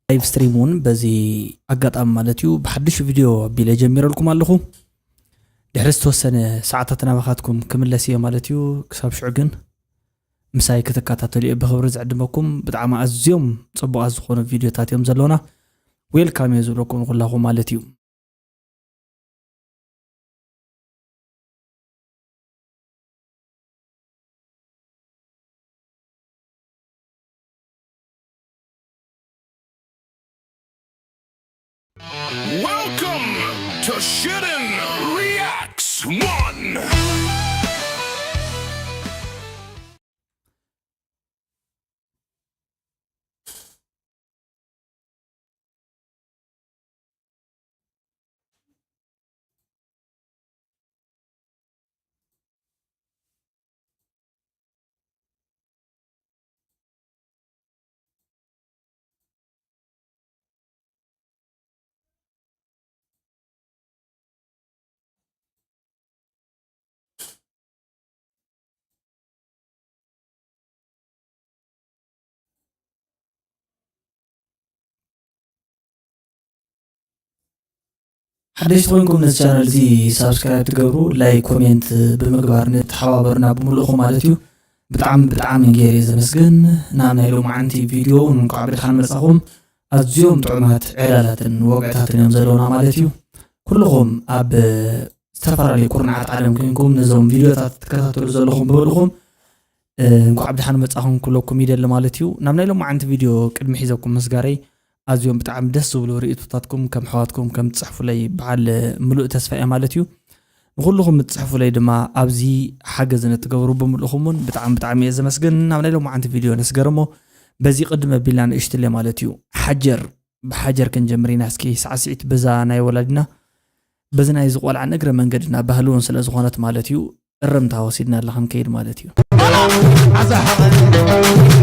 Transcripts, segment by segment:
ላይቭ ስትሪም እውን በዚ ኣጋጣሚ ማለት እዩ ብሓድሽ ቪድዮ ኣቢለ ጀሚረልኩም ኣለኹ። ድሕሪ ዝተወሰነ ሰዓታት ናባኻትኩም ክምለስ እየ ማለት እዩ። ክሳብ ሽዑ ግን ምሳይ ክትከታተሉ እየ ብኽብሪ ዝዕድመኩም። ብጣዕሚ ኣዝዮም ጽቡቓት ዝኾኑ ቪድዮታት እዮም ዘለውና። ዌልካም እየ ዝብለኩም ንኹላኹም ማለት እዩ። Welcome to Shitten Reacts one. ሓደሽቲ ኮይንኩም ነዚ ቻነል እዚ ሳብስክራይብ ትገብሩ፣ ላይክ፣ ኮሜንት ብምግባር ንተሓባበሩና ብምልእኹም ማለት እዩ። ብጣዕሚ ብጣዕሚ ገይረ ዘመስግን። ናብ ናይ ሎማዓንቲ ቪድዮ እውን እንኳዕ ብድሓን መጻኹም። ኣዝዮም ጥዑማት ዕላላትን ወግዕታትን እዮም ዘለውና ማለት እዩ። ኩልኹም ኣብ ዝተፈላለዩ ኩርናዓት ዓለም ኮይንኩም ነዞም ቪድዮታት ትከታተሉ ዘለኹም ብምልእኹም እንኳዕ ብድሓን መጻኹም ክብለኩም ይደሊ ማለት እዩ። ናብ ናይ ሎማዓንቲ ቪድዮ ቅድሚ ሒዘኩም ምስጋረይ ኣዝዮም ብጣዕሚ ደስ ዝብሉ ርእይቶታትኩም ከም ኣሕዋትኩም ከም ትጽሕፉለይ በዓል ምሉእ ተስፋ እየ ማለት እዩ። ንኹልኹም እትጽሕፉለይ ድማ ኣብዚ ሓገዝ ንትገብሩ ብምልእኹም እውን ብጣዕሚ ብጣዕሚ እየ ዘመስግን። ናብ ናይ ሎማዓንቲ ቪድዮ ንስገር እሞ በዚ ቅድም ኣቢልና ንእሽትለ ማለት እዩ። ሓጀር ብሓጀር ክንጀምር ኢና እስኪ ሳዕስዒት በዛ ናይ ወላዲና በዚ ናይ እዚ ቆልዓ ንእግረ መንገድና ባህሊ እውን ስለ ዝኾነት ማለት እዩ። እርምታ ወሲድና ኣለኻ ንከይድ ማለት እዩ። ኣዛሓቐ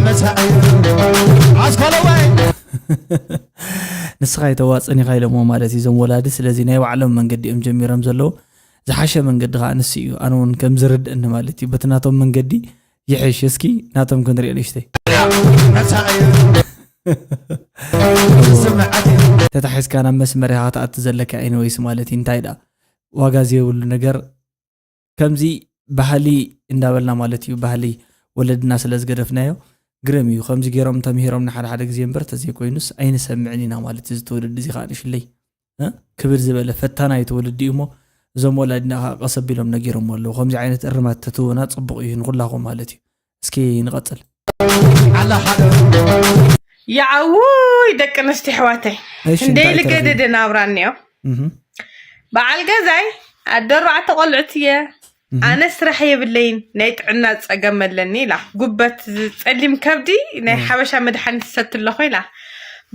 መሳኣየ ኣስፋለዋይ ንስኻ የተዋፅን ኢኻ ኢሎሞ ማለት እዩ እዞም ወላዲ። ስለዚ ናይ ባዕሎም መንገዲ እዮም ጀሚሮም ዘለዉ። ዝሓሸ መንገዲ ከዓ ንሱ እዩ። ኣነ እውን ከም ዝርድእኒ ማለት እዩ በቲ ናቶም መንገዲ ይሕሽ። እስኪ ናቶም ክንሪኦ ንእሽተይ መሳኣየ ስምዓት ተታሒዝካ ናብ መስመር ኢኻ ክትኣቲ ዘለካ። ኤኒወይስ ማለት እዩ እንታይ ደኣ ዋጋ ዘይብሉ ነገር ከምዚ ባህሊ እንዳበልና ማለት እዩ። ባህሊ ወለድና ስለ ዝገደፍናዮ ግርም እዩ። ከምዚ ገይሮም ተምሂሮም ንሓደ ሓደ ግዜ እምበር ተዘይኮይኑስ ኣይንሰምዕን ኢና ማለት እዩ። እዚ ትውልዲ እዚ ከዓ ንሽለይ እ? ክብድ ዝበለ ፈታናይ ትውልዲ እዩ እሞ እዞም ወላድና ከዓ ቀስ ኣቢሎም ነጊሮም ኣለዉ። ከምዚ ዓይነት እርማት ተትህቡና ጽቡቕ እዩ ንኹላኹም ማለት እዩ። እስኪ ንቐጽል። ያዓውይ ደቂ ኣንስትዮ ኣሕዋተይ እሺ፣ ክንደይ እንታይ ተረኺቡ? ልገደደ ናብራ እኒኦ እህ፣ በዓል ገዛይ ኣደ ኣርባዕተ ቆልዑት እየ እህ፣ ኣነ ስራሕ የብለይን ናይ ጥዕና ፀገም ኣለኒ ኢላ ጉበት ፀሊም ከብዲ ናይ እህ። ሓበሻ መድሓኒት ሰቲ ኣለኹ ኢላ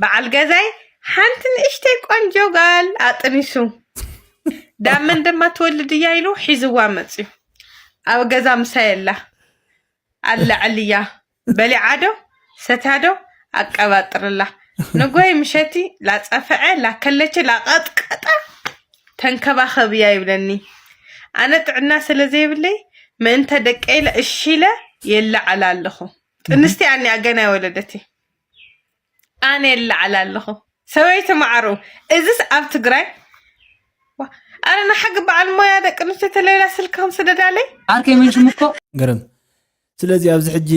በዓል ገዛይ ሓንቲ ንእሽተይ ቆንጆ ጋል ኣጥኒሱ ዳመን ድማ ትወልድ እያ ኢሉ ሒዝዋ መፅዩ ኣብ ገዛ ምሳይ ኣላ ኣለዕልያ በሊዓ ዶ ሰትያ ዶ ኣቀባጥርላ ንጎይ ምሸቲ ላፀፈዐ ላከለቸ ላቐጥቀጠ ተንከባኸብያ ይብለኒ ኣነ ጥዕና ስለ ዘይብለይ ምእንተ ደቀይ ኢለ እሺ ኢለ የለዓል ኣለኹ ጥንስቲ ኣኒኣ ገና የወለደት ኣነ የለዓል ኣለኹ ሰበይቲ ማዕሩ እዝስ ኣብ ትግራይ ኣረ ንሓቂ በዓል ሞያ ደቂ ኣንስትዮ ተለላ ስልክኽን ስደዳለይ ዓርከይ መን ሽሙ እኮ ግርም ስለዚ ኣብዚ ሕጂ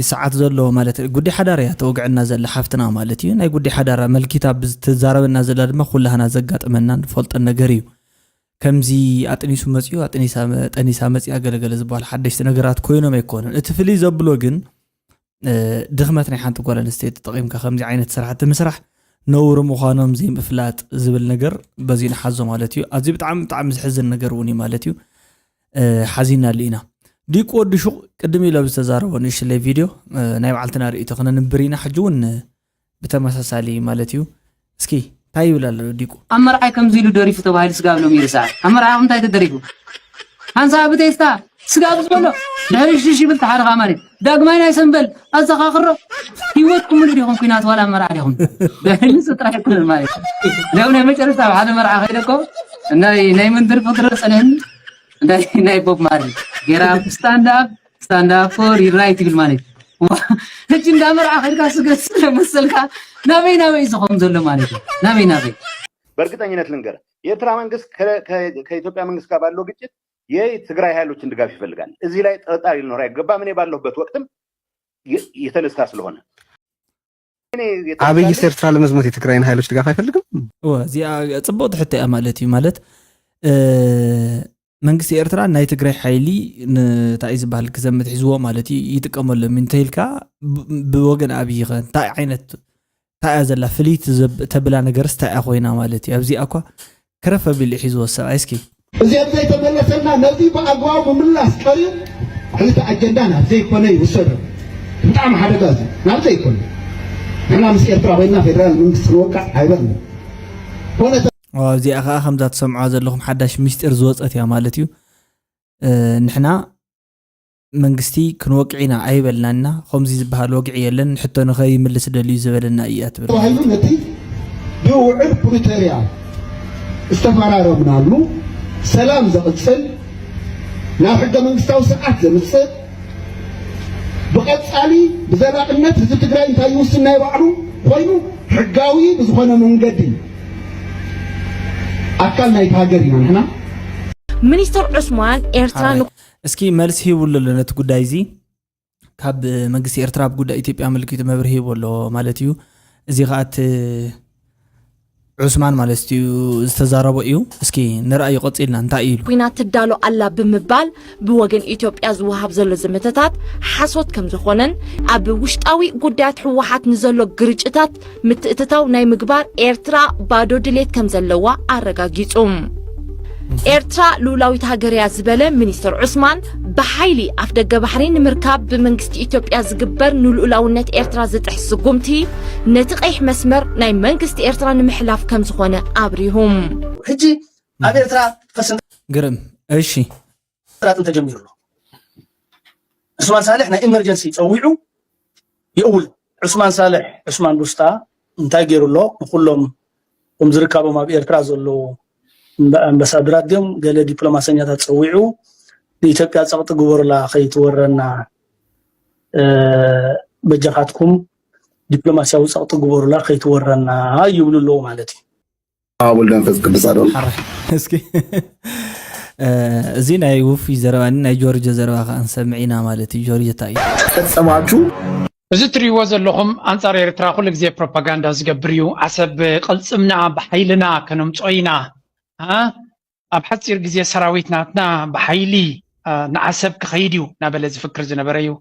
ሰዓት ዘሎ ማለት ጉዳይ ሓዳር እያ ተወግዐና ዘላ ሓፍትና ማለት እዩ። ናይ ጉዳይ ሓዳር ኣመልኪታ ብዝትዛረበና ዘላ ድማ ኩላህና ዘጋጠመና ንፈልጦ ነገር እዩ። ከምዚ ኣጥኒሱ መፅዩ ኣጥኒሳ ጠኒሳ መፅያ ገለገለ ዝበሃል ሓደሽቲ ነገራት ኮይኖም ኣይኮኑን። እቲ ፍልይ ዘብሎ ግን ድኽመት ናይ ሓንቲ ጓል ኣንስተይቲ ተጠቒምካ ከምዚ ዓይነት ስራሕቲ ምስራሕ ነውሪ ምዃኖም ዘይምፍላጥ ዝብል ነገር በዚ ንሓዞ ማለት እዩ። ኣዝዩ ብጣዕሚ ብጣዕሚ ዝሕዝን ነገር እውን እዩ ማለት እዩ። ሓዚናሉ ኢና። ዲቁ ወዲ ሹቕ ቅድም ኢሉ ኣብ ዝተዛረቦ ንእሽለይ ቪድዮ ናይ ባዕልትና ርእይቶ ክነንብር ኢና። ሕጂ እውን ብተመሳሳሊ ማለት እዩ። እስኪ እንታይ ይብል ኣሎ ዲቁ? ኣብ መርዓይ ከምዚ ኢሉ ደሪፉ ተባሂሉ ስጋብ ሎሚ ይርሳዕ። ኣብ መርዓኹም እንታይ ተደሪፉ? ሓንሳእ ብቴስታ ስጋብ ዝበሎ ድሕሪ ሽሽ ይብል ተሓርኻ ማለት ዳግማይ ናይ ሰንበል ኣዘኻኽሮ ህይወትኩም ሙሉ ዲኹም ኩናት ዋላ ኣብ መርዓ ዲኹም ብህልጽ ጥራሕ ይኩንን ማለት ለው ናይ መጨረሽታ ኣብ ሓደ መርዓ ከይደ እኮ ናይ ናይ መንደር ፍቅሪ ጸንሕኒ ናይ ናይ ቦብ ማርሊ ጌራ stand up stand up for your right ይብል ማለት ሕጂ እንዳመርዓ ከድካ ስገድ ስለመሰልካ ናበይ ናበይ ዝኸውን ዘሎ ማለት እዩ? ናበይ ናበይ? በእርግጠኝነት ልንገር፣ የኤርትራ መንግስት ከኢትዮጵያ መንግስት ጋር ባለው ግጭት የትግራይ ኃይሎችን ድጋፍ ይፈልጋል። እዚህ ላይ ጥርጣሬ ሊኖር አይገባም። እኔ ባለሁበት ወቅትም የተነሳ ስለሆነ አብይስ ኤርትራ ለመዝመት የትግራይን ኃይሎች ድጋፍ አይፈልግም። እዚኣ ጽቡቅ ትሕተ እያ ማለት እዩ። ማለት መንግስቲ ኤርትራ ናይ ትግራይ ሓይሊ እንታይ ዝበሃል ክዘምት ሒዝዎ ማለት እዩ፣ ይጥቀመሎም እንተኢልካ ብወገን ኣብይ ኸ እንታይ ዓይነት እንታይ እያ ዘላ ፍልይቲ ተብላ ነገርስ እንታይ እያ ኮይና ማለት እዩ? ኣብዚኣ እኳ ክረፍ ኣቢሉ ሒዝዎ ሰብኣይ እስኪ እዚኦም ዘይተመለሰልና ነዚ ብኣግባቡ ምምላስ ቀርዩ ክልተ ኣጀንዳ ናብ ዘይኮነ ይውሰዶ። ብጣዕሚ ሓደጋ እዚ ናብ ዘይኮነ ንሕና ምስ ኤርትራ ኮይና ፌደራል መንግስቲ ክንወቃዕ ኣይበልና ኮነ እዚኣ ከዓ ከምዛ ትሰምዖ ዘለኹም ሓዳሽ ሚስጢር ዝወፀት እያ ማለት እዩ። ንሕና መንግስቲ ክንወቅዕ ኢና ኣይበልናና፣ ከምዚ ዝበሃል ወግዒ የለን፣ ሕቶ ንኸይምልስ ደልዩ ዝበለና እዩ እያ ትብል። ተባሂሉ ነቲ ብውዕል ፕሪቶርያ ዝተፈራረምናሉ ሰላም ዘቕፅል ናብ ሕገ መንግስታዊ ስርዓት ዘምፅእ ብቐፃሊ ብዘላቕነት ህዝቢ ትግራይ እንታይ ይውስን ናይ ባዕሉ ኮይኑ ሕጋዊ ብዝኾነ መንገዲ ኣካል ናይቲ ሃገር ኢና ንሕና። ሚኒስትር ዑስማን ኤርትራ እስኪ መልሲ ሂብሉ ኣሎ ነቲ ጉዳይ እዚ ካብ መንግስቲ ኤርትራ ኣብ ጉዳይ ኢትዮጵያ ኣመልኪቱ መብርሂ ሂቡ ኣሎ ማለት እዩ። እዚ ከዓ እቲ ዑስማን ማለት እዩ ዝተዛረቦ እዩ። እስኪ ንርኣዩ ቀፂልና እንታይ እዩ ኢሉ። ኩናት ትዳሎ ኣላ ብምባል ብወገን ኢትዮጵያ ዝወሃብ ዘሎ ዘመተታት ሓሶት ከም ዝኾነን ኣብ ውሽጣዊ ጉዳያት ህወሓት ንዘሎ ግርጭታት ምትእትታው ናይ ምግባር ኤርትራ ባዶ ድሌት ከም ዘለዋ ኣረጋጊጹ። ኤርትራ ልኡላዊት ሃገር እያ ዝበለ ሚኒስትር ዑስማን፣ ብሓይሊ ኣፍደገ ባሕሪ ንምርካብ ብመንግስቲ ኢትዮጵያ ዝግበር ንልኡላውነት ኤርትራ ዝጥሕስ ስጉምቲ ነቲ ቀይሕ መስመር ናይ መንግስቲ ኤርትራ ንምሕላፍ ከም ዝኾነ ኣብሪሁ። ሕጂ ኣብ ኤርትራ ፈስን ግርም እሺ ጥራጥን ተጀሚሩ ኣሎ። ዑስማን ሳልሕ ናይ ኢመርጀንሲ ጸዊዑ ይእውል። ዑስማን ሳልሕ ዑስማን ዱስታ እንታይ ገይሩ ኣሎ? ንኩሎም እቶም ዝርካቦም ኣብ ኤርትራ ዘለዉ ኣምባሳደራት ድዮም ገለ ዲፕሎማሰኛታት ጸዊዑ ንኢትዮጵያ ጸቕጢ ግበሩላ ከይትወረና በጃኻትኩም ዲፕሎማሲያዊ ጸቕጢ ግበሩላ ከይትወረና ይብሉ ኣለዉ ማለት እዩ። ኣብ ወልድ መንፈስ ቅዱስ ኣዶ እስኪ እዚ ናይ ውፉይ ዘረባኒ ናይ ጆርጆ ዘረባ ከዓ ንሰምዕ ኢና ማለት እዩ። ጆርጆ እንታይ እዩ? ፈጸማችሁ እዚ ትሪእዎ ዘለኹም ኣንጻር ኤርትራ ኩሉ ግዜ ፕሮፓጋንዳ ዝገብር እዩ። ዓሰብ ቅልጽምና ብሓይልና ከነምጾ ኢና። ኣብ ሓፂር ግዜ ሰራዊት ናትና ብሓይሊ ንዓሰብ ክኸይድ እዩ እናበለ ዝፍክር ዝነበረ እዩ።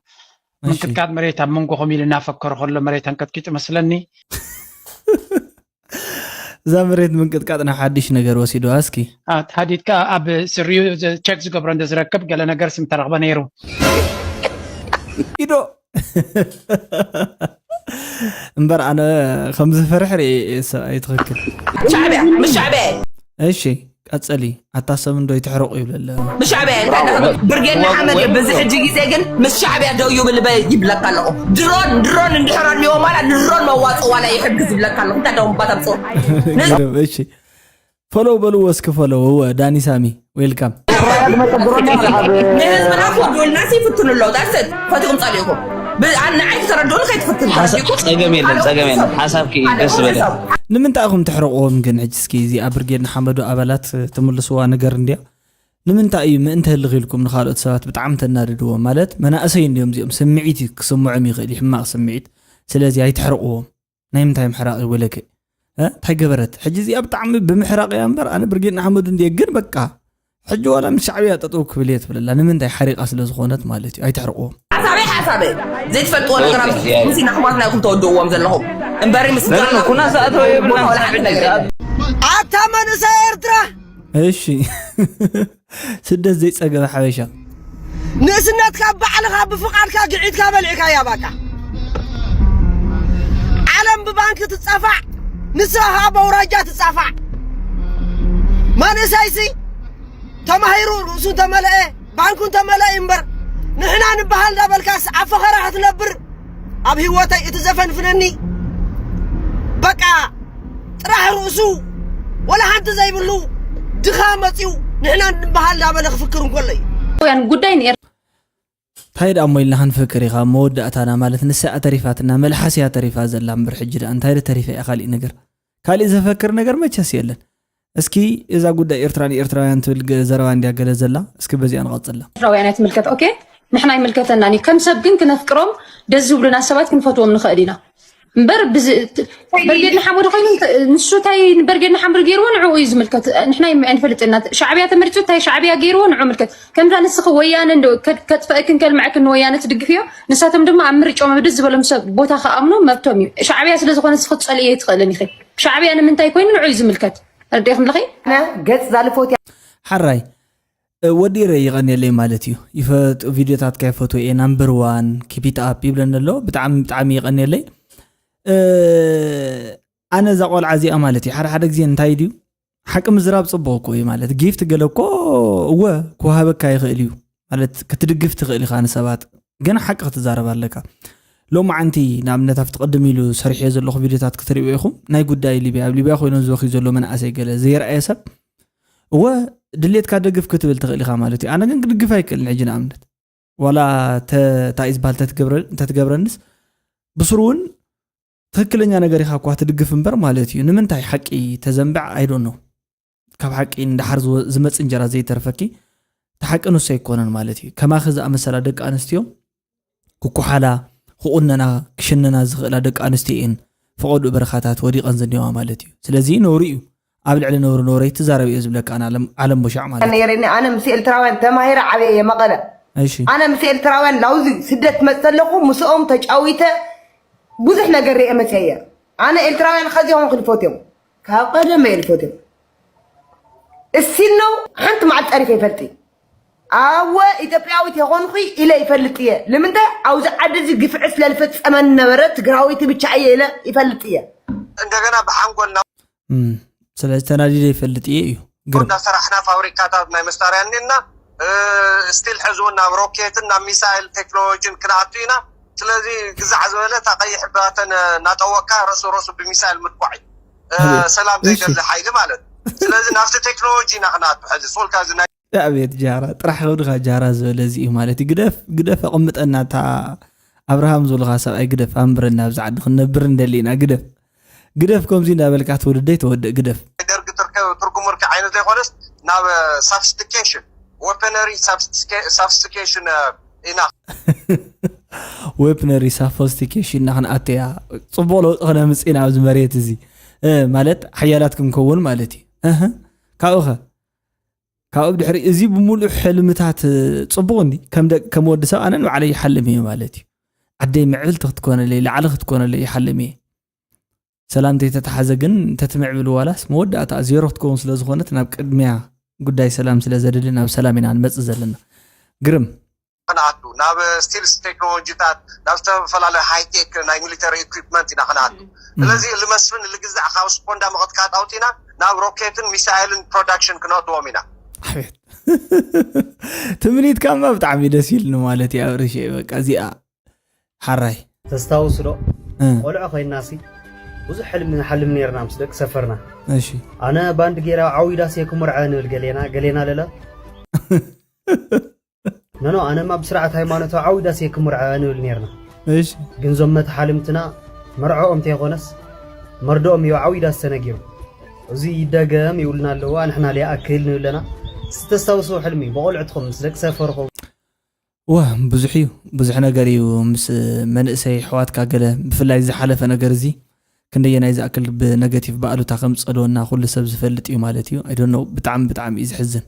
ምንቅጥቃጥ መሬት ኣብ መንጎኹም ኢሉ እናፈከሩ ከሎ መሬት ኣንቀጥቂጡ መስለኒ። እዛ መሬት ምንቅጥቃጥ ናብ ሓድሽ ነገር ወሲድዋ እስኪ። ሓዲድካ ኣብ ስሪኡ ቸክ ዝገብሮ እንተዝረክብ ገለ ነገር ስም ተረኽበ ነይሩ። ኢዶ እምበር ኣነ ከምዝፈርሕ ርኢ ኣይትኽክል ሻዕብያ ምስ ሻዕብያ እሺ ቀጸሊ ኣታ ሰብ እንዶ ይትሕረቁ ይብለለ ምስ ሻዕብያ እንታይ ደኣ ብርጌድ ንሓመድ በዚ ሕጂ ግዜ ግን ምስ ሻዕብያ ደው ይብል በ- ይብለካ ኣለኹ ድሮን ድሮን እንድሕር ኣልዎ ማላ ንድሮን መዋፅእ ዋላ ይሕግዝ ይብለካ ኣለኹ እንታይ ደሞ ባታምፅኦ እሺ ፈሎው በልዎ እስኪ ፈሎው እወ ዳኒ ሳሚ ዌልካም ንህዝብና ክወድወልና ይፍትኑ ኣለዉ ዳሰት ፈቲኹም ፀሊእኩም ንዓይ ክተረድኡኒ ከይትፍትን ጸገም የለን ጸገም የለን ሓሳብኪ ደስ ዝበለ ንምንታይ ኢኹም ትሕረቕዎም ግን ሕጂ እስኪ እዚኣ ብርጌድ ንሓመዱ ኣባላት ትምልስዋ ነገር እንድያ ንምንታይ እዩ ምእንቲ ህልኽ ኢልኩም ንኻልኦት ሰባት ብጣዕሚ ተናድድዎም ማለት መናእሰይ እንድዮም እዚኦም ስምዒት እዩ ክስምዖም ይኽእል እዩ ሕማቕ ስምዒት ስለዚ ኣይትሕርቕዎም ናይ ምንታይ ምሕራቕ እዩ ወለከ እንታይ ገበረት ሕጂ እዚኣ ብጣዕሚ ብምሕራቕ እያ እምበር ኣነ ብርጌድ ንሓመዱ እንድየ ግን በቃ ሕጂ ዋላ ምስ ሻዕብያ ጠጠው ክብል እየ ትብለላ ንምንታይ ሓሪቓ ስለ ዝኾነት ማለት እዩ ኣይተሕርቕዎም ሓሳበይ ሓሳበይ ዘይትፈልጥዎ ነገር ኣብ ሙሲና ኣሕዋትና ኢኹም ተወድእዎም ዘለኹም እምበሪ ምስ ኩና ዝኣተወ የብልና ኣታ መንእሰይ ኤርትራ እሺ ስደት ዘይጸገበ ሓበሻ ንእስነትካ ባዕልኻ ብፍቓድካ ግዒትካ በሊዕካያ ባቃ ዓለም ብባንክ ትጻፋዕ ንስኻ በውራጃ ትጻፋዕ መንእሰይሲ ተማሂሩ ርእሱ እንተመለአ ባንኩ እንተመለአ እምበር ንሕና ንበሃል እንዳበልካስ ኣብ ፈኸራ ክትነብር ኣብ ህይወተይ እቲ ዘፈንፍነኒ በቃ ጥራሕ ርእሱ ወላ ሓንቲ ዘይብሉ ድኻ መፅዩ ንሕና ንበሃል እንዳበለ ክፍክር እንከሎ እዩ ጉዳይ እንታይ ደኣ እሞ ኢልና ክንፈክር ኢኻ? መወዳእታና ማለት ንሳ እያ ተሪፋትና፣ መልሓስ እያ ተሪፋ ዘላ እምበር፣ ሕጂ ደኣ እንታይ ዶ ተሪፋ እያ? ካሊእ ነገር፣ ካሊእ ዘፈክር ነገር መቸስ የለን። እስኪ እዛ ጉዳይ ኤርትራን ኤርትራውያን ትብል ገ-፣ ዘረባ እንድያ ገለ ዘላ፣ እስኪ በዚኣ ንቐጽላ። ኤርትራውያን እያ ትምልከት። ኦኬ፣ ንሕና ኣይምልከተናን እዩ። ከም ሰብ ግን ክነፍቅሮም፣ ደስ ዝብሉና ሰባት ክንፈትዎም ንኽእል ኢና። እምበር ብዝ-፣ ት-፣ በርጌድ ንሓመዱ ኮይኑ እንተ-፣ ንሱ እንታይ ንበርጌድ ንሓመዱ ገይርዎ ንዕኡ እዩ ዝምልከት። ንሕና ይም-፣ ኣይንፈልጥና። ሻዕብያ ተመሪጹ እንታይ ሻዕብያ ገይርዎ ንዕኡ ምልከት። ከምዛ ንስኺ ወያነ እንዶ ከ-፣ ከጥፍአክን ከልምዐክን ንወያነ ትድግፍዮ፣ ንሳቶም ድማ ኣብ ምርጫኦም ኣብ ደስ ዝበሎም ሰብ ቦታ ክኣምኑ መብቶም እዩ። ሻዕብያ ስለ ዝኾነ ንስኺ ትጸልእዮ ኣይትኽእልን ኢኺ። ሻዕብያ ንምንታይ ኮይኑ ንዕኡ እዩ ዝምልከት። ረዲእክም ኣለኺ? ኣነ ገጽ ዛልፎት እያ። ሓራይ፣ እ፣ ወዲ ኢረ ይቐንየለይ ማለት እዩ። ይፈጥ-፣ ቪድዮታትካ ይፈትዎ እየ፣ ናምበር ዋን፣ ኪፕ ኢት ኣፕ ይብለኒ ኣሎ። ብጣዕሚ፣ ብጣዕሚ ይቐንየለይ። እ፣ ኣነ እዛ ቆልዓ እዚኣ ማለት እዩ፣ ሓደ ሓደ ግዜ እንታይ ድዩ፣ ሓቂ ምዝራብ ጽቡቕ እኮ እዩ ማለት፣ ጊፍት ገለ እኮ እወ ክወሃበካ ይኽእል እዩ ማለት፣ ክትድግፍ ትኽእል ኢኻ ንሰባት፣ ግን ሓቂ ክትዛረብ ኣለካ። ሎማዓንቲ ንኣብነት ኣብቲ ቅድም ኢሉ ሰሪሐዮ ዘለኹ ቪድዮታት ክትሪእዎ ኢኹም፣ ናይ ጉዳይ ሊብያ፣ ኣብ ሊብያ ኮይኖም ዝበኽዩ ዘሎ መናእሰይ ገለ ዘይረኣየ ሰብ፣ እወ ድሌትካ ደግፍ ክትብል ትኽእል ኢኻ ማለት እዩ። ኣነ ግን ክድግፍ ኣይክእልን ሕጂ ንኣብነት። ዋላ ተ-፣ እንታይ እዩ ዝበሃል ተትገብረ-፣ እንተትገብረንስ ብስሩ እውን ትኽክለኛ ነገር ኢኻ እኳ ትድግፍ እምበር ማለት እዩ። ንምንታይ ሓቂ ተዘንብዕ? I don't know። ካብ ሓቂ ንደሓር ዝወ-፣ ዝመጽእ እንጀራ ዘይተርፈኪ፣ እቲ ሓቂ ንሱ ኣይኮነን ማለት እዩ። ከማኺ ዝኣመሰላ ደቂ ኣንስትዮ ክኩሓላ፣ ክቑነና፣ ክሽነና ዝኽእላ ደቂ ኣንስትዮ እየን ፈቐድኡ በረኻታት ወዲቐን ዝኒዋ ማለት እዩ። ስለዚ ነውሪ እዩ። ኣብ ልዕሊ ነውሪ ነውሪ ኣይትዛረብ እየ ዝብለካ ኣነ ዓለም፣ ዓለም ቦሻዕ ማለት እዩ። ነይረኒ። ኣነ ምስ ኤርትራውያን ተማሂረ ዓብየ እየ መቐለ። እሺ። ኣነ ምስ ኤርትራውያን ላውዚ ስደት መፅ ዘለኹ ምስኦም ተጫዊተ ብዙሕ ነገር ርየ መፅየ እየ። ኣነ ኤርትራውያን ከዚኦም ክልፎትዮም ካብ ቀደም እየ ልፎትዮም። እስቲል ነው ሓንቲ መዓልቲ ፀሪፈ ይፈልጥ። ኣወ ኢትዮጵያዊት የኾንኹ ኢለ ይፈልጥ እየ። ንምንታይ ኣብዚ ዓዲ እዚ ግፍዒ ስለ ልፈፀመኒ ነበረ ትግራዊቲ ብቻ እየ ኢለ ይፈልጥ እየ። እንደገና ብሓንጎልና እም፣ ስለዚ ተናዲደ ይፈልጥ እየ እዩ። ግርም። እናሰራሕና ፋብሪካታት ናይ መሳርያ እኒና፣ እ፣ ስቲል ሕዚ እውን ናብ ሮኬትን ናብ ሚሳይል ቴክኖሎጂን ክንኣቱ ኢና። ስለዚ ግዛዕ ዝበለ እታ ቀይሕ ባተን እናጠወቅካ ረሱ ረሱ ብሚሳይል ምጥቋዕ እዩ። እ፣ ኣቤት። ሰላም እሺ። ዘይደሊ ሓይሊ ማለት። ስለዚ ናብቲ ቴክኖሎጂ ኢና ክንኣቱ። ሕዚ ሶልካ እዚ ናይ ኣቤት ጃራ፣ ጥራሕ ከብድኻ ጃራ ዝበለ እዚ እዩ ማለት እዩ። ግደፍ፣ ግደፍ፣ ኣቕምጠና እታ ኣብርሃም ዝበልኻ ሰብኣይ ግደፍ፣ ኣንብረና ኣብዚ ዓዲ ክንነብር እንደሊ ኢና። ግደፍ፣ ግደፍ፣ ከምዚ እንዳበልካ ትውልደይ ተወድእ፣ ግደፍ። ደርጊ ትርከብ ትርጉም ርኪ ዓይነት ዘይኮነስ ናብ ሳብስቲኬሽን፣ ወፐነሪ ሳብስቲኬ-፣ ሳብስቲኬሽን፣ እ፣ ኢና። ዌፕነሪ ሳፎስቲኬሽን ኢና ክንኣተያ። ጽቡቕ ለውጢ ክነምጽእ ኢና ኣብዚ መሬት እዚ። እ፣ ማለት ሓያላት ክንከውን ማለት እዩ። እህ፣ ካብኡ ኸ? ካብኡ ብድሕሪ እዚ ብምሉእ ሕልምታት፣ እ፣ ጽቡቕ እንዲ? ከም ደቂ፣ ከም ወዲ ሰብ ኣነ ንባዕለይ ይሓልም እየ ማለት እዩ። ዓደይ ምዕብልቲ ክትኮነለይ፣ ላዕሊ ክትኮነለይ ይሓልም እየ። ሰላም እንተይተተሓዘ ግን እንተትምዕብል ዋላስ መወዳእታ ዜሮ ክትከውን ስለ ዝኾነት ናብ ቅድሚያ ጉዳይ ሰላም ስለ ዘድሊ ናብ ሰላም ኢና ንመጽእ ዘለና። ግርም። ክንኣቱ ናብ ስቲልስ ቴክኖሎጂታት ናብ ዝተፈላለዩ ሃይቴክ ናይ ሚሊተሪ ኢኩፕመንት ኢና ክንኣቱ። ስለዚ ልመስፍን ልግዛዕ ካብ ስፖንዳ መቐጥቃጥ ኣውፂና ናብ ሮኬትን ሚሳይልን ፕሮዳክሽን ክነእትዎም ኢና። ኣቤት። ትምኒትካማ ብጣዕሚ ደስ ኢልኒ ማለት እዩ ኣብርሽ። በቃ እዚኣ ሓራይ። ተስታውሱ ዶ? እ። ቆልዑ ኮይናሲ ብዙሕ ሕልሚ ንሓልም ነርና ምስ ደቂ ሰፈርና። እሺ። ኣነ ባንድ ጌራ ዓው ኢዳስ እየ ክምርዐ ንብል ገሌና፣ ገሌና ለለ። ኖኖ፣ ኣነማ ብስርዓት ሃይማኖታዊ ዓው ኢዳስ እየ ክምርዐ ንብል ነርና። እሺ። ግን ዞም መተሓልምትና መርዐኦም እንተይኮነስ መርድኦም እዩ ዓው ኢዳስ ተነጊሩ። እዚ ይደገም ይብሉና ኣለዉ፣ ኣንሕና ሊኣክል ንብል ኣለና። ዝተስታውስዎ ሕልሚ ብቆልዕትኹም ምስ ደቂ ሰፈርኹም። ዋ፣ ብዙሕ እዩ፣ ብዙሕ ነገር እዩ። ምስ መንእሰይ ኣሕዋትካ ገለ፣ ብፍላይ ዝሓለፈ ነገር እዚ ክንደየናይ ዝኣክል ብነገቲቭ ብኣሉታ ከም ዝጸልወና ኩሉ ሰብ ዝፈልጥ እዩ ማለት እዩ። I don't know፣ ብጣዕሚ፣ ብጣዕሚ እዩ ዝሕዝን።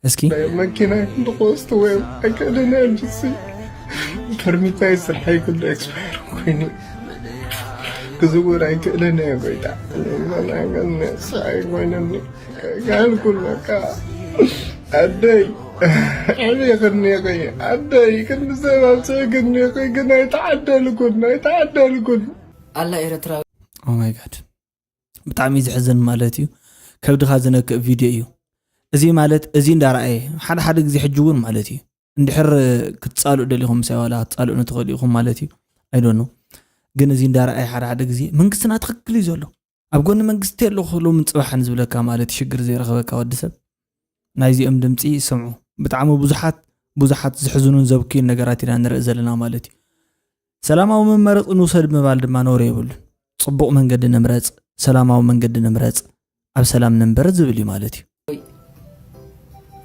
እስኪ መኪና ይኹን ድቆስት ወይ ኣይክእልን እየ፣ ንሱ ፐርሚት ናይ ስርሐይ ኩሉ ኤክስፓየር ኮይኑ ክዝውር ኣይክእልን እየ። ጎይታ መናገን ስርሐይ ኮይነኒ ካልኩል በቃ ኣደይ ኣበይ ክንኒኺ ኣደይ ክንዲ ሰብ ኣብ ስእግኒኺ ግን ኣይተዓደልኩን ኣይተዓደልኩን። ኣላ ኤርትራዊ። Oh my God፣ ብጣዕሚ እዩ ዘሕዝን ማለት እዩ። ከብድኻ ዝነክእ ቪድዮ እዩ እዚ ማለት። እዚ እንዳረኣየ ሓደ ሓደ ግዜ ሕጂ እውን ማለት እዩ እንድሕር ክትጻልኡ ደሊኹም ምሳይ ዋላ ክትጻልኡኒ ትኽእሉ ኢኹም ማለት እዩ። I don't know፣ ግን እዚ እንዳረኣየ ሓደ ሓደ ግዜ መንግስትና ትኽክል እዩ ዘሎ፣ ኣብ ጎኒ መንግስቲ ኣለኹ ሎምን ጽባሕን ዝብለካ ማለት እዩ። ሽግር ዘይረኸበካ ወዲ ሰብ ናይዚኦም ድምጺ ይሰምዑ። ብጣዕሚ ብዙሓት ብዙሓት ዝሕዝኑን ዘብክዩን ነገራት ኢና ንርኢ ዘለና ማለት እዩ። ሰላማዊ መመረፂ ንውሰድ ምባል ድማ ነውሪ የብሉን። ፅቡቕ መንገዲ ንምረፅ፣ ሰላማዊ መንገዲ ንምረፅ፣ ኣብ ሰላም ንንበር ዝብል እዩ ማለት እዩ።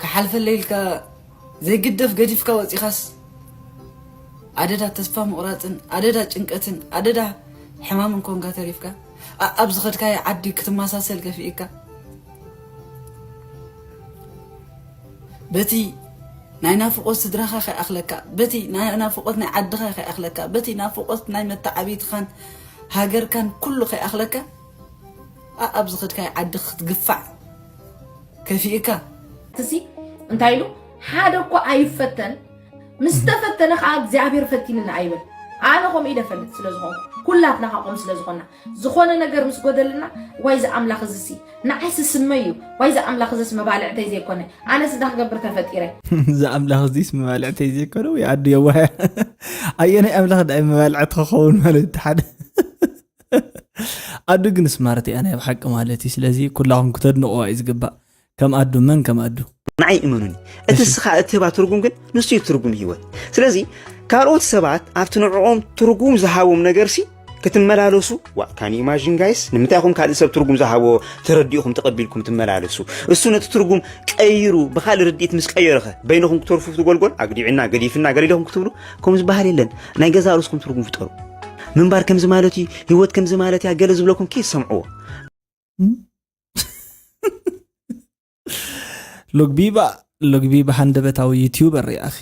ክሓልፈለይ ኢልካ ዘይግደፍ ገዲፍካ ወፂኻስ ኣደዳ ተስፋ ምቑራፅን ኣደዳ ጭንቀትን ኣደዳ ሕማምን ኮንካ ተሪፍካ፣ ኣብ ዝኸድካዮ ዓዲ ክትመሳሰል ከፊእካ፣ በቲ ናይ ናፍቖት ስድራኻ ከይኣኽለካ፣ በቲ ናይ ናፍቖት ናይ ዓድኻ ከይኣኽለካ፣ በቲ ናፍቖት ናይ መተዓብይትኻን ሃገርካን ኩሉ ከይኣኽለካ፣ ኣብ ዝኸድካዮ ዓዲ ክትግፋዕ ከፊእካ። እዚ እንታይ ኢሉ ሓደ እኮ ኣይፈተን፣ ምስ ተፈተነ ከዓ እግዚኣብሔር ፈቲንና ኣይብል። ኣነ ከምኡ ኢለ ፈልጥ ስለ ዝኾንኩ፣ ኩላትና ከዓ ከምኡ ስለ ዝኾንና፣ ዝኾነ ነገር ምስ ጎደልና፣ ዋይ ዝኣምላኽ እዚሲ ንዓይ ስስመ እዩ፣ ዋይ ዝኣምላኽ እዚስ መባልዕተይ ዘይኮነ፣ ኣነስ እንዳ ክገብር ተፈጢረ። ዝኣምላኽ እዚስ መባልዕተይ ዘይኮነ ወይ ኣዱ የዋህ። ኣየናይ ኣምላኽ ዳይ መባልዕቲ ክኸውን ማለት ሓደ ኣዱ ግን ስማርት እያ ናይ ብሓቂ ማለት እዩ። ስለዚ ኩላኹም ክተድንቕዋ እዩ ዝግባእ። ከም ኣዱ መን ከም ኣዱ ንዓይ እመኑኒ፣ እቲ እስኻ እትህባ ትርጉም ግን ንሱ እዩ ትርጉም ህይወት። ስለዚ ካልኦት ሰባት ኣብቲ ንዕኦም ትርጉም ዝሃቦም ነገርሲ ክትመላለሱ ዋ ካን ኢማጂን ጋይስ ንምንታይ ኢኹም ካልእ ሰብ ትርጉም ዝሃቦ ተረዲእኹም ተቐቢልኩም ትመላለሱ? እሱ ነቲ ትርጉም ቀይሩ ብኻልእ ርድኢት ምስ ቀየረኸ በይንኹም ክትተርፉ ትጎልጎል ኣግዲዕና ገዲፍና ገለ ኢለኹም ክትብሉ ከምኡ ዝበሃል የለን። ናይ ገዛ ርእስኩም ትርጉም ፍጠሩ። ምንባር ከምዚ ማለት እዩ፣ ህይወት ከምዚ ማለት እያ ገለ ዝብለኩም ከይትሰምዕዎ። ሎግቢባ ሎግቢባ ሃንደበታዊ ዩቲዩበር ሪኣኺ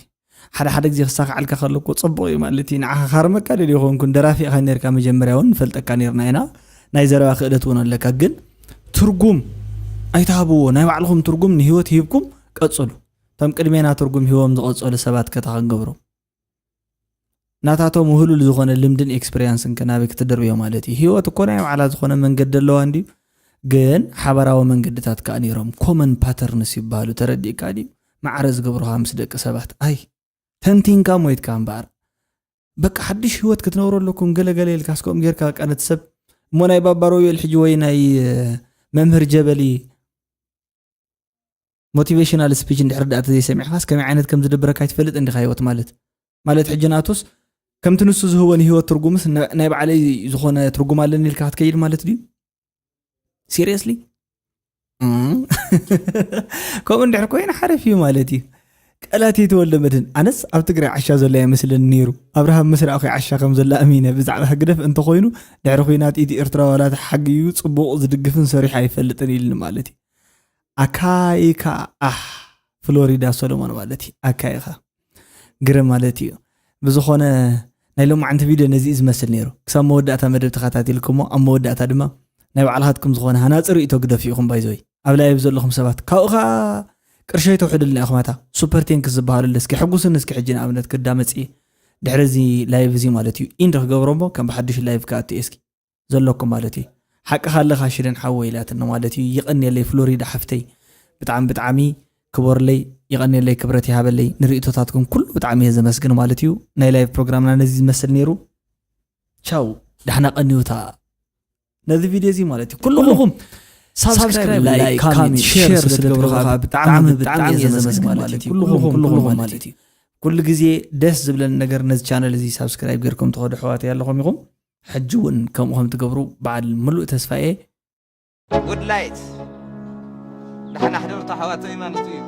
ሓደ ሓደ ግዜ ክሳኽዓልካ ከለኮ ፅቡቕ እዩ ማለት እዩ። ንዓኻ ካርመካ ደልዮ ኮንኩን ደራፊ ኢኻ ነርካ መጀመርያ እውን ንፈልጠካ ነርና ኢና። ናይ ዘረባ ክእለት እውን ኣለካ ግን ትርጉም ኣይትሃብዎ። ናይ ባዕልኹም ትርጉም ንህይወት ሂብኩም ቀፅሉ። እቶም ቅድሜና ትርጉም ሂቦም ዝቐፀሉ ሰባት ከታ ክንገብሮም ናታቶም ውህሉል ዝኾነ ልምድን ኤክስፐሪያንስን ከ ናበይ ክትድርብዮ ማለት እዩ? ህይወት እኮ ናይ ባዕላ ዝኾነ መንገዲ ኣለዋ እንድዩ። ግን ሓበራዊ መንገድታት ከኣ ነይሮም ኮመን ፓተርንስ ይበሃሉ። ተረዲእካ ድዩ? ማዕረ ዝገብሩኻ ምስ ደቂ ሰባት ኣይ ተንቲንካ ሞይትካ እምበኣር በቃ ሓድሽ ህይወት ክትነብሩ ኣለኩም ገለገለ ኢልካ እስከኦም ጌርካ በቃ ነቲ ሰብ እሞ ናይ ባባሮቤል ሕጂ ወይ ናይ መምህር ጀበሊ ሞቲቬሽናል ስፒች እንድሕር ዳኣ ተዘይሰሚዕኻስ ከመይ ዓይነት ከም ዝድብረካ ኣይትፈልጥን ዲኻ ህይወት ማለት ማለት ሕጂ ናቱስ ከምቲ ንሱ ዝህቦ ንህይወት ትርጉምስ ናይ ባዕለይ ዝኾነ ትርጉም ኣለኒ ኢልካ ክትከይድ ማለት ድዩ ሲሪየስሊ ከምኡ እንድሕር ኮይነ ሓሪፍ እዩ ማለት እዩ ቀላቲ ተወልደ መድህን ኣነስ ኣብ ትግራይ ዓሻ ዘሎ ኣይመስለኒ ነይሩ ኣብርሃም ምስ ረኣኹ ዓሻ ከም ዘሎ ኣሚነ ብዛዕባ ህግደፍ እንተኮይኑ ድሕሪ ኩናት ኢትዮ ኤርትራ ዋላ ተሓግዩ ፅቡቕ ዝድግፍን ሰሪሑ ኣይፈልጥን ኢልኒ ማለት እዩ ኣካይካ ኣሕ ፍሎሪዳ ሶሎሞን ማለት እዩ ኣካይኻ ግርም ማለት እዩ ብዝኾነ ናይ ሎማዓንቲ ቪድዮ ነዚ እዩ ዝመስል ነይሩ ክሳብ መወዳእታ መደብ ተኸታቲልኩሞ ኣብ መወዳእታ ድማ ናይ ባዕልኻትኩም ዝኾነ ሃናፂ ርእቶ ግደፉ ኢኹም ባይዘወይ ኣብ ላይቭ ዘለኹም ሰባት ካብኡ ከዓ ቅርሸይ ተውሕድልና ኢኹም ኣታ ሱፐር ቴንክስ ዝበሃሉ ኣለስኪ ሕጉስን እስኪ ሕጂ ንኣብነት ክዳ መፅእ ድሕሪ እዚ ላይቭ እዚ ማለት እዩ ኢንድ ክገብሮ እሞ ከም ብሓድሽ ላይቭ ክኣቱ እየ እስኪ ዘለኩም ማለት እዩ ሓቅኻ ኣለኻ ሽደን ሓወይ ኢላትኒ ማለት እዩ ይቐንየለይ ፍሎሪዳ ሓፍተይ ብጣዕሚ ብጣዕሚ ክበርለይ ይቐንየለይ ክብረት ይሃበለይ ንርእቶታትኩም ኩሉ ብጣዕሚ እየ ዘመስግን ማለት እዩ ናይ ላይቭ ፕሮግራምና ነዚ ዝመስል ነይሩ ቻው ዳሕና ቀንዩታ ነዚ ቪድዮ እዚ ማለት እዩ ኩልኹም ሳብስክራይብ ላይክ ካሜንት ሼር ስለ ትገብሩ ከዓ ብጣዕሚ ብጣዕሚ እየ ዘመስግን ማለት እዩ ኩልኹም ኩልኹም ማለት እዩ ኩሉ ግዜ ደስ ዝብለኒ ነገር ነዚ ቻነል እዚ ሳብስክራይብ ጌርኩም ትኸዱ ኣሕዋተይ ኣለኹም ኢኹም ሕጂ እውን ከምኡ ከም ትገብሩ በዓል ምሉእ ተስፋ እየ ጉድ ላይት ዳሕና ሕደርታ ኣሕዋተይ ማለት እዩ